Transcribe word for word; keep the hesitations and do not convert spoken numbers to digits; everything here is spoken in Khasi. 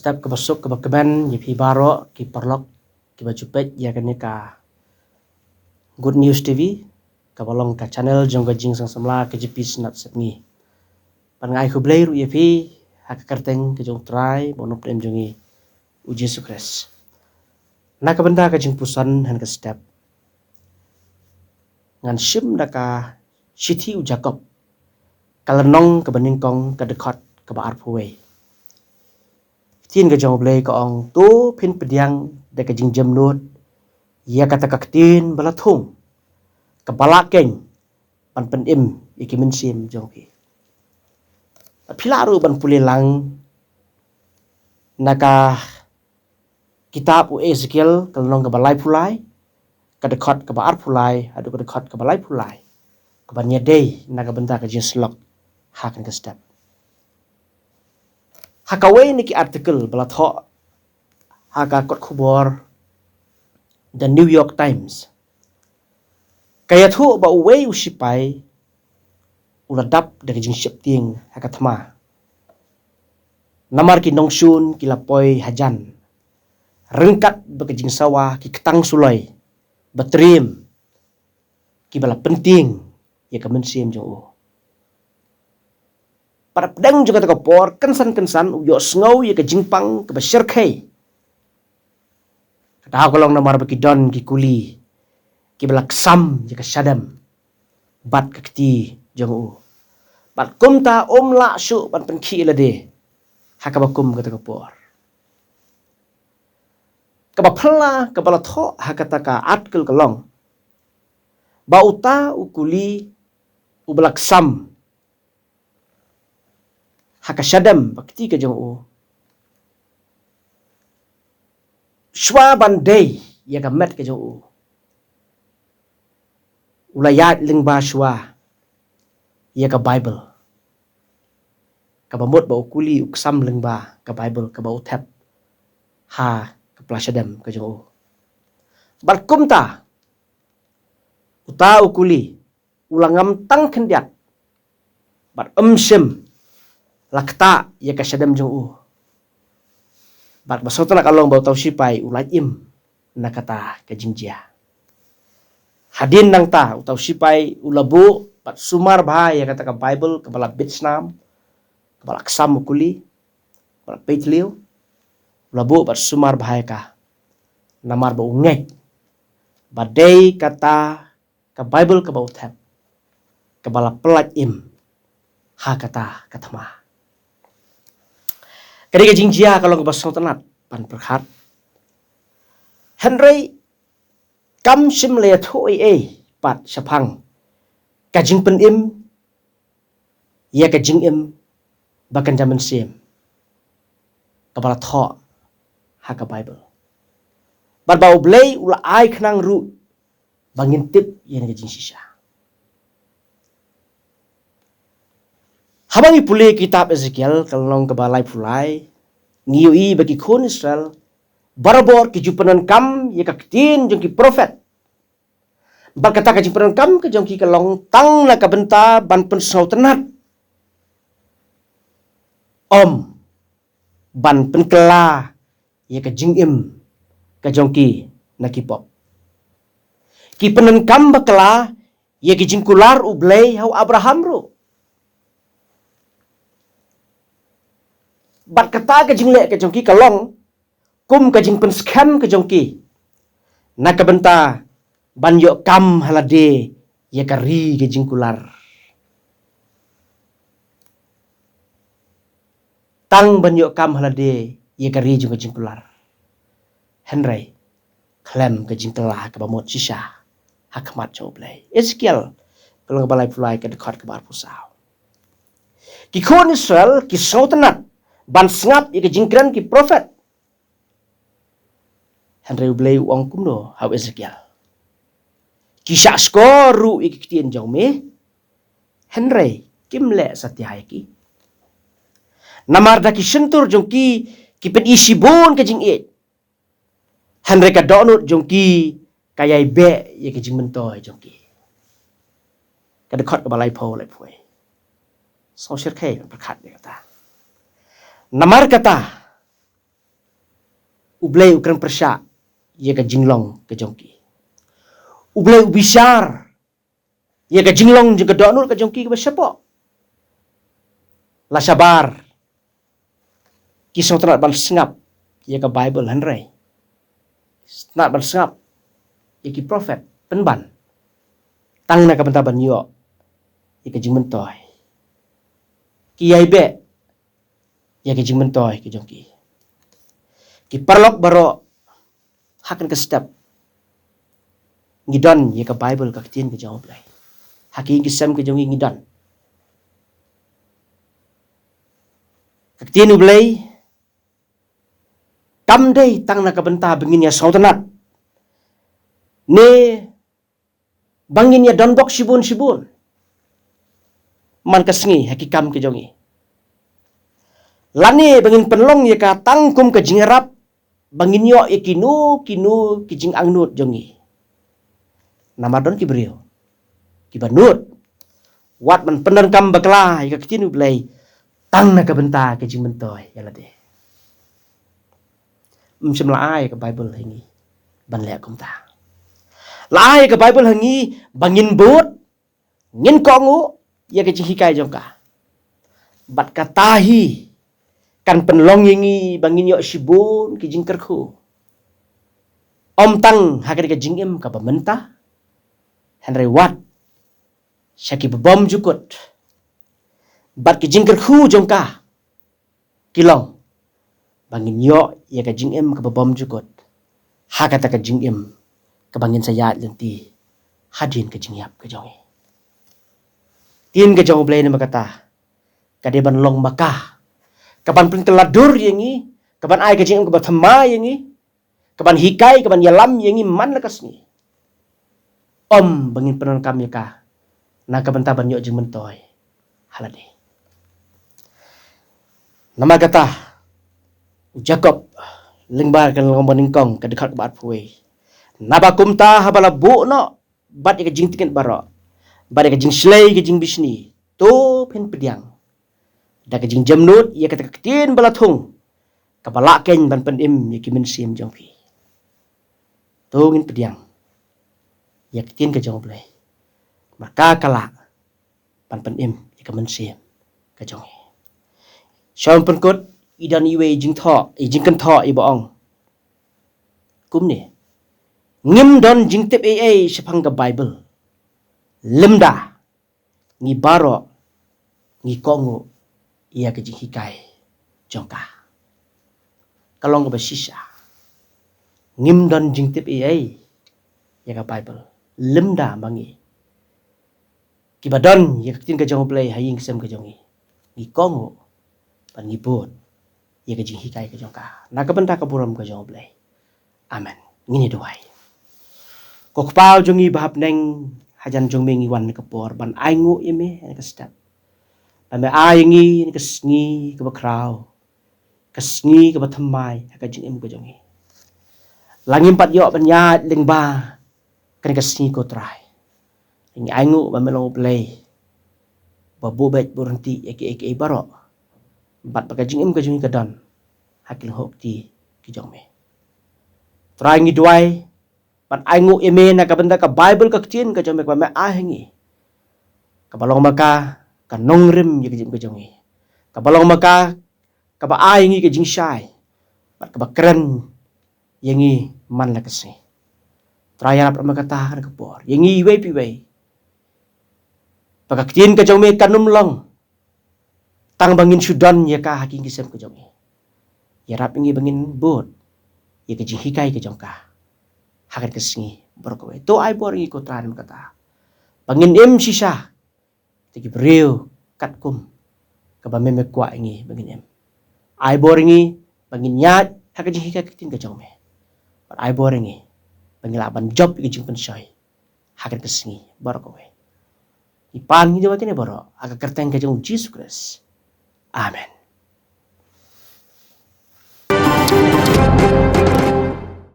Tep kaba suk kaba kmen ïa phi baroh ki paralok kiba ju peit ïa kane ka Good News T V, kaba long ka channel jong ka jingseng samla ka G P Synod Sepngi. Ban ai khublei ruh ïa phi ha ka kyrteng ka jong U Trai bad U Nongpynim jong ngi, U Jisu Khrist. Na ka bynta ka jingpuson ha kane ka step, ngan shim da ka Shithi U Jakob, ka lynnong kaba nyngkong, ka dkhot kaba arphew wei. Ktien ka jong U Blei ka ong, to phin pdiang da ka jingjemnud ïa kata ka ktien ba la thung, kaba la khein ban pynim ïa ki mynsiem jong phi. Phi lah ruh ban pule lang na ka kitab u Ezekiel, ka lynnong kaba laiphew lai, ka dkhot kaba arphew lai haduh ka dkhot kaba laiphew lai, kaban ïadei na ka bynta ka jingsyllok ha kane ka step. Ha kawei na ki article ba la thoh ha ka kot khubor The New York Times, ka ïathuh ba uwei u sipai u la dap da ka jingsheptieng ha ka thma. Namar ki nongshun ki la poi hajan, ryngkat bad ka jingsawa, ki ktang suloi ba triem, kiba la pyntieng ïa ka mynsiem jong u. Bad hapdeng jong kata ka por, kynsan kynsan u ïohsngew ïa ka jingpang kaba shyrkhei. Kata ka long namar ba ki don ki kuli kiba la ksam ïa ka shadem bad ka kti jong u. Bad kumta um lah shuh ban pynkhih lade ha kaba kum kata ka por. Kaba phylla kaba la thoh ha kata ka article ka long ba uta u kuli uba la ksam ha ka shadem bad kti ka jong u, shuwa ban dei ïa ka met ka jong u, u la ïaid lyngba shuwa ïa ka Baibl. Kaba mut ba u kuli u ksam lyngba ka Baibl kaba u thep ha ka pla shadem ka jong u. Bad kumta uta u kuli u la ngam tang khyndiat bad um shym la ktah ïa ka shadem jong u. Bad ba sngewtynnat ka long ba uta u sipai u la im na kata ka jingjia. Hadien nangta uta u sipai u la buh bad sumar bha ïa kata ka Baibl kaba la bit snam, kaba la ksam u kuli, kaba la peit thliew, u la buh bad sumar bha ïa ka. Namar ba u ngeit ba dei kata ka Baibl kaba u thep kaba la pyllait im ha kata ka thma. Ka dei ka jingjia ka long kaba sngewtynnat ban pyrkhat. Hynrei kam shym la ïathuh ei ei pat shaphang ka jingpynim ïa ka jingim ba kynja mynsiem kaba la thoh ha ka Baibl. Bad ba U Blei u la ai khnang ruh ba ngin tip ïa kane ka jingshisha. Haba ngi pule kitab Ezekiel ka lynnong kaba laiphew lai, ngi ïohi ba ki khun Israel barabor ki ju pyndonkam ïa ka ktien jong ki prophet. Bad kata ka jingpyndonkam ka jong ki ka long tang na ka bynta ban pynsngewtynnat, ym ban pynkylla ïa ka jingim ka jong ki na ki pop. Ki pyndonkam bakla ïa ki jingkular U Blei ha u Abraham ruh. Bad kata ka jingleh ka jong ki ka long kum ka jingpynskhem ka jong ki na ka bynta ban ïoh kam ha lade ïa ka ri ka jingkular. Tang ban ïoh kam ha lade ïa ka ri jong ka jingkular, hynrei khlem ka jingkylla kaba mut shisha ha khmat jong U Blei. Ezekiel ka lynnong kaba laiphew lai ka dkhot kaba arphew saw. Ki khun Israel ki sngewtynnat ban sngap ïa ka jingkren ki prophet. Hynrei U Blei u ong kumno ha u Ezekiel? Ki shah shkor ruh ïa ki ktien jong me, hynrei kim leh satia ïa ki. Namar da ki shyntur jong ki, ki pyni shibun ka jingïeit, hynrei ka dohnud jong ki ka ïai beh ïa ka jingmyntoi jong ki. Ka dkhot kaba laiphew, laiphew wei. Sngewsih khie pyrkhat ïa kata. Namar kata, U Blei u kren pyrshah ïa ka jinglong ka jong ki. U Blei u bishar ïa ka jinglong jong ka dohnud ka jong ki kaba shapoh. La shabar ki sngewtynnat ban sngap ïa ka Baibl, hynrei sngewtynnat ban sngap ïa ki prophet pynban tang na ka bynta ban ïoh ïa ka jingmyntoi. Ki ïai beh ïa ka jingmyntoi ka jong ki. Ki paralok baroh, ha kane ka step ngi don ïa ka Baibl, ka ktien ka jong U Blei. Ha ki ïing ki sem ka jong ngi ngi don ka ktien U Blei. Kam dei tang na ka bynta ba ngin ïa sngewtynnat ne ba ngin ïa don bok shibun shibun man ka sngi ha ki kam ka jong ngi, lane ba ngin pynlong ïa ka tang kum ka jingïarap ba ngin ïoh ïa kino kino ki jingangnud jong ngi. Namar don ki briew kiba nud wat ban pyndonkam bakla ïa ka ktien U Blei tang na ka bynta ka jingmyntoi ïa lade. Ym shym la ai ka Baibl ha ngi ban leh kumta. La ai ka Baibl ha ngi ba ngin bud, ngin kohnguh ïa ka jinghikai jong ka. Bad kata hi kan pynlong ïa ngi ba ngin ïoh shibun ki jingkyrkhu, ym tang ha kane ka jingim kaba mynta, hynrei wat sha kiba bymjukut. Bad ki jingkyrkhu jong ka ki long ba ngin ïoh ïa ka jingim kaba bymjukut ha kata ka jingim kaba ngin sa ïaid lynti hadien ka jingïap ka jong ngi. Ktien ka jong U Blei namar kata ka dei ban long ma ka kaban pynkylla dur ïa ngi, kaban ai ka jingim kaba thymmai ïa ngi, kaban hikai, kaban ïalam ïa ngi man la ka sngi. Ym ba ngin pyndonkam ïa ka na ka bynta ban ïoh jingmyntoi ha lade. Namar kata u Jakob lyngba ka lynnong banyngkong, ka dkhot kaba arphew wei: Naba kumta haba la buh noh bad ïa ka jingtngit baroh bad ïa ka jingshlei ka jingbishni, to phin pdiang da ka jingjemnud ïa kata ka ktien ba la thung, kaba lah kein ban pynim ïa ki mynsiem jong phi. To ngin pdiang ïa ka ktien ka jong U Blei, namar ka ka lah ban pynim ïa ka mynsiem ka jong ngi. Sha u pynkut i don iwei i jingthoh, i jingkynthoh iba ong kumne: Ngim don jingtip ei ei shaphang ka Baibl lymda ngi baroh ngi kohnguh ïa ka jinghikai jong ka. Ka long kaba shisha. Ngim don jingtip ei ei ïa ka Baibl lymda ma ngi kiba don ïa ka ktien ka jong U Blei ha ïing sem ka jong ngi, ngi kohnguh bad ngi bud ïa ka jinghikai ka jong ka na ka bynta ka burom ka jong U Blei. Amen. Ngin ïa duwai. Ko Kpa jong ngi ba ha bneng, hajan jong me ngi wan ha ka por ban ainguh ïa me ha ka step. Ba me ai ïa ngi ha ka sngi kaba khraw, ka sngi kaba thymmai ha ka jingim ka jong ngi. La ngim pat ïoh ban ïaid lyngba kane ka sngi, ko Trai, ngi ainguh ba me long U Blei ba buh beit buh ryntih ïa kiei kiei baroh, bad ba ka jingim ka jong ngi ka don ha ki lyngngoh kti ki jong me. Trai, ngi duwai ban ainguh ïa me na ka bynta ka Baibl, ka ktien ka jong me kaba me ai ha ngi, kaba long ma ka ka nongrim ïa ka jingim ka jong ngi, kaba long ma ka kaba ai ha ngi ka jingshai bad kaba kren ïa ngi man la ka sngi. Trai, ïarap ïa me kata ha kane ka por ïa ngi iwei pa iwei, ba ka ktien ka jong me kan ym long tang ba ngin shu don ïa ka ha ki ïing ki sem ka jong ngi. Ïarap ïa ngi ba ngin bud ïa ka jinghikai ka jong ka ha kane ka sngi baroh kawei. To ai bor ïa ngi, ko Trai, namar kata ba ngin im shisha te ki briew katkum kaba me me kwah ïa ngi ba ngin im. Ai bor ïa ngi ba ngin ïaid ha ka jinghikai ka ktien ka jong me. Bad ai bor ïa ngi ba ngin lah ban jop ïa ka jingpynshoi ha kane ka sngi baroh kawei. Ngi pan, ngi duwai kane baroh ha ka kyrteng ka jong U Jisu Khrist. Amen.